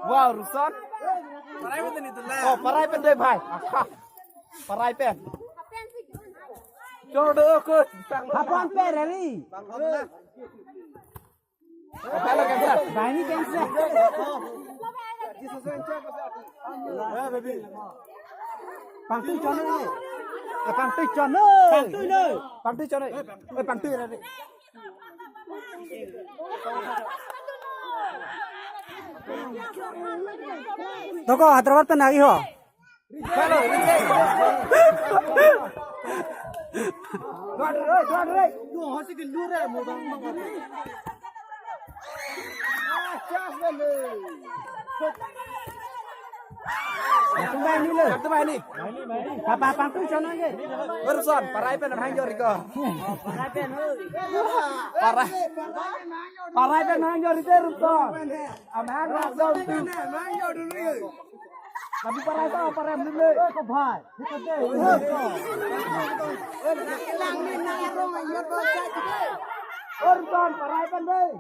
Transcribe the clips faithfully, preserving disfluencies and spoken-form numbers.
Wow, Ruson. Oh, parai pen dei, bhai. Parai pen. Choro do ko. Hapan pe rari. Apa lo, cancel? Bani cancel. Pangtui chon noi. Eh, pangtui chon noi. Pangtui noi. Pangtui chon noi. Eh, pangtui rari. Toko Hyderabad pen agi ho. Papa, pangtui chon noi ke. Barusan, parai pen amahang jor ko. Parai. Parai pen amahang jor ite, Ruson. Amahang jor tu. Tapi parai to, parai dulu. Ko bhai. Urton, parai pen dei.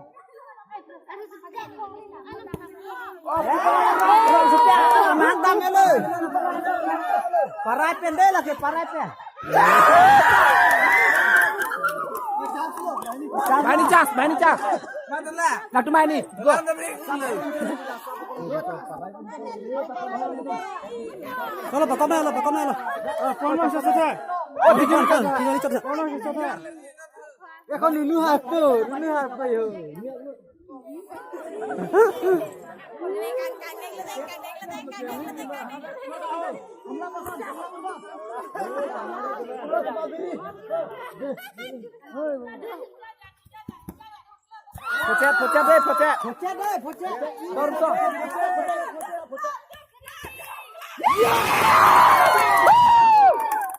Amang dam ele. Parai pen dei lagi, parai pen. Bani chas, bani chas. Natu bani. Go. Chalo, pakam na lo, pakam na lo. Oh, kono se se the. Oh, video kan, video chot. Kono se se the. Ekhon nunu hasto, nunu hasto yo. Pochet, pochet dei, pochet. Pochet dei, pochet. Tor, tor.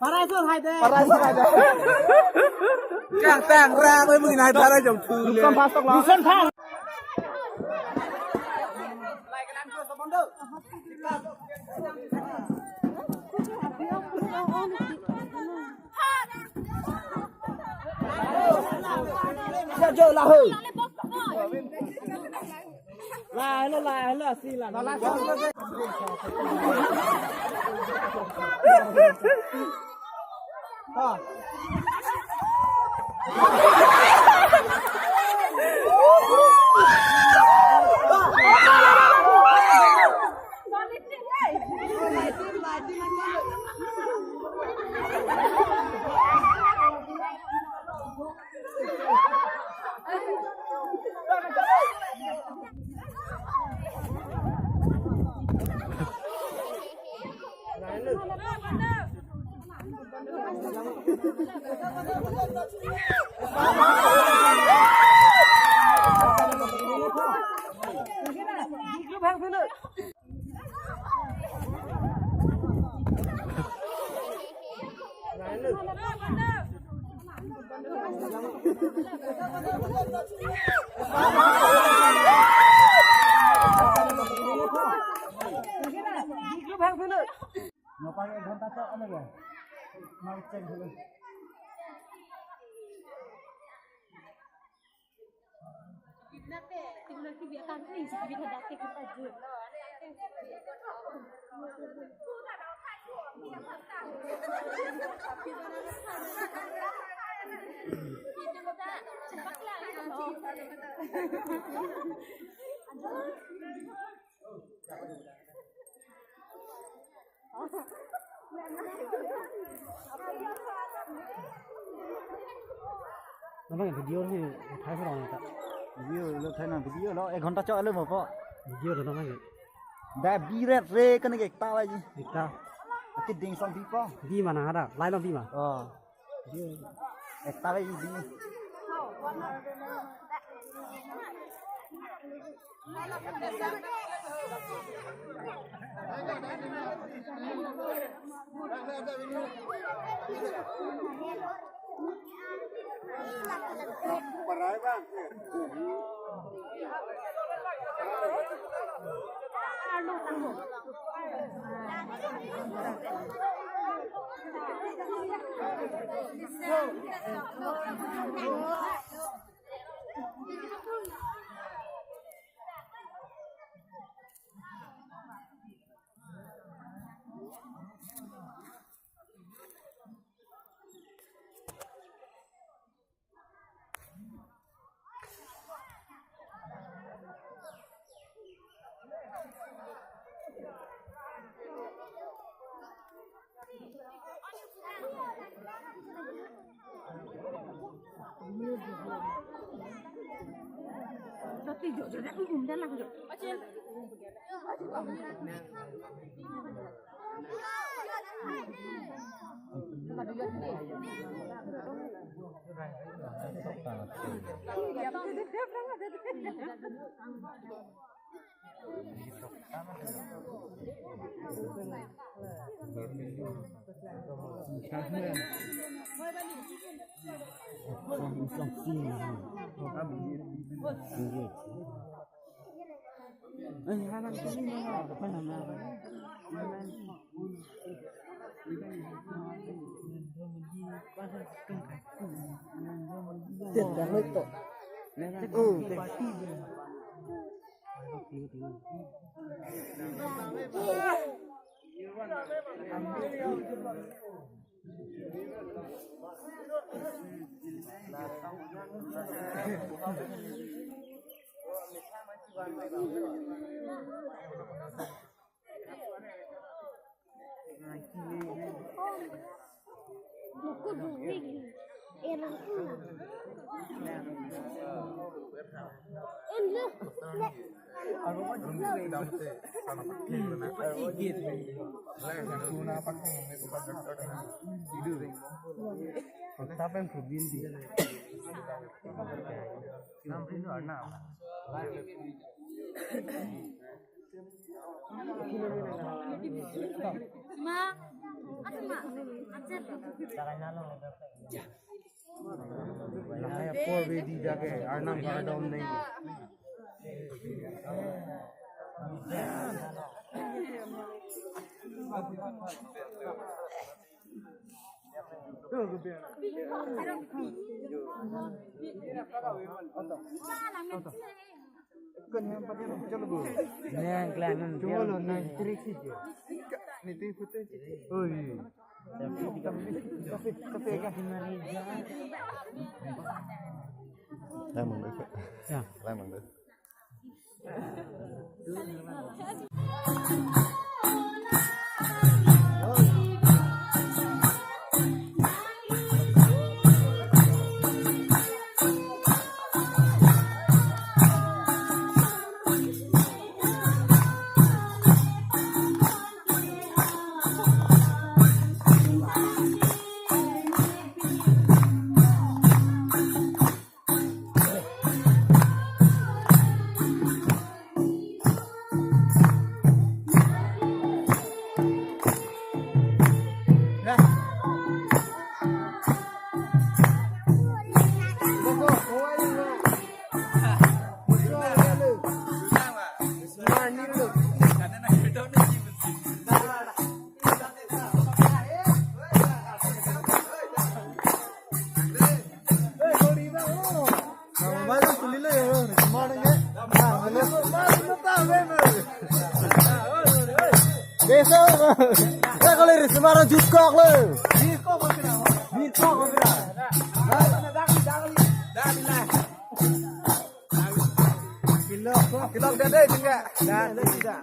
Parai sur hai dei. Parai sur hai dei. Kang tang ra, koi mungkin hai parai jong thu le. Ruson phas tok lo. Ruson phas. Ya, jo, lahoi. La, hello, la, hello, si la. La, la, la. Namang video ni, thai sa rong ta. Video lo, thai na video lo, ek ghonta chok lo mopo. Video lo namang. Da biret re kan ke ekta baji. Ekta. Ati ding song pipo. Di mana ada? Lai long di ma? Oh. Di. Ekta baji di. Lahai apor bedi jake arnam kardom neng. Nang klang nang. Cholo nang trik si je. Ni tu photo je. Oi. Tapi tapi kan. Lamang deh. Ya. Lamang deh. Beso, eh, kalau risma orang jutkok lo. Jutkok kira. Jutkok kira. Kilo, kilo dia deh juga. Dah, dah, dah.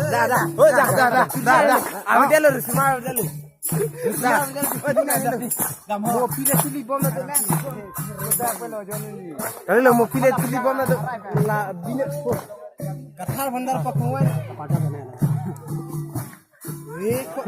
Dah, dah. Oh, dah, dah, dah. Dah, dah. Awi dia lo, risma awi dia lo. Dah. Oh, dia, dia, dia. Mo pile tuli bom na tu. Dah, apa lo, Johnny? Kali lo mo pile tuli bom na tu. La bine po. Kathar bhandar pakhongwai. Ri ko.